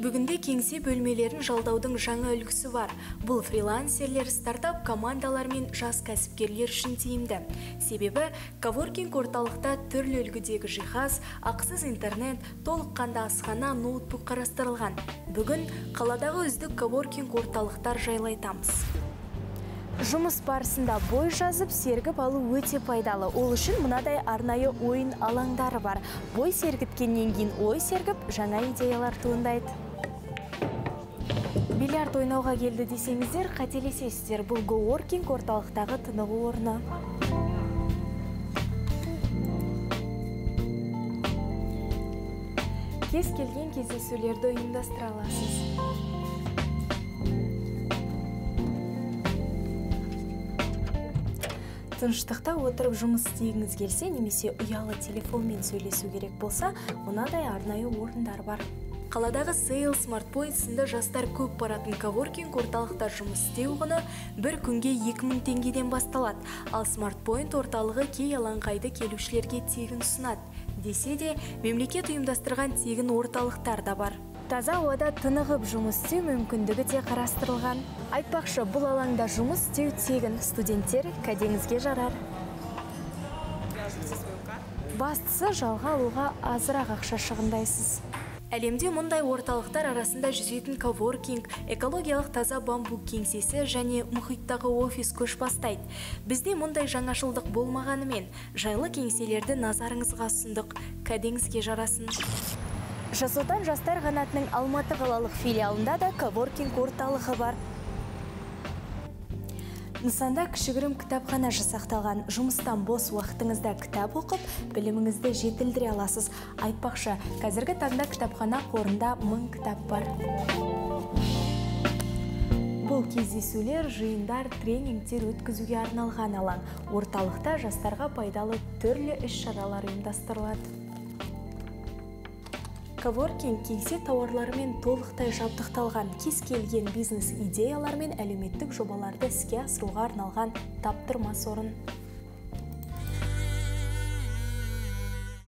Бүгінде кеңсе бөлмелерін жалдаудың жаңа үлгісі бар. Бұл фрилансерлер, стартап командалар мен жас кәсіпкерлер үшін тиімді. Себебі коворкинг орталықта түрлі үлгідегі жиһаз, ақысыз интернет, толыққанды асхана, ноутбук қарастырылған. Бүгін қаладағы үздік коворкинг орталықтар жайлы айтамыз. Жұмыс барысында бой жазып, сергіп алу өте пайдалы. Ол үшін мынадай арнайы ойын алаңдары бар. Бой сергіткеннен кейін ой сергіп, жаңа идеялар туындайды. Бильярд ойнауға келді десеңіздер, қателесесіздер. Бұл коворкинг орталықтағы тынығу орны. Кез келген кездесулерді ұйымдастыра аласыз. Тыныштықта отырып жұмыс істегіңіз келсе, немесе ұялы телефонмен сөйлесу керек болса, мынадай арнайы орындар бар. Қаладағы Сейл, Смартпойнт сынды жастар көп баратын коворкинг орталықта жұмыс істеу құны бір күнге 2000 теңгеден басталады. Ал Смартпойнт орталығы кей алаңқайды келушілерге тегін ұсынады. Десе де, мемлекет ұйымдастырған тегін орталықтар да бар. Таза ауада тынығып жұмыс істеу мүмкіндігі де қарастырылған. Айтпақшы, бұл алаңда жұмыс істеу тегін, студенттер кәдеңізге жарар. Бастысы, жалға алуға азырақ ақша шығындайсыз. Әлемде мұндай орталықтар арасында жүзетін коворкинг, экологиялық таза бамбук кеңсесі және мұхиттағы офис көш бастайды. Бізде мұндай жаңашылдық болмағанымен, жайлы кеңселерді назарыңызға ұсындық. Кәдеңізге жарасын. Жас Отан жастар қанатының Алматы қалалық филиалында да коворкинг орталығы бар. Нысанда кішігірім кітапхана жасақталған. Жұмыстан бос уақытыңызда кітап оқып, біліміңізді жетілдіре аласыз. Айтпақшы, қазіргі таңда кітапхана қорында 1000 кітап бар. Бұл кездесулер, жиындар, тренингтер өткізуге арналған алаң. Орталықта жастарға пайдалы түрлі іс-шаралар ұйымдастырылады. Коворкинг кеңсе тауарларымен толықтай жабдықталған, кез келген бизнес идеялар мен әлеуметтік жобаларды іске асыруға арналған таптырмас орын.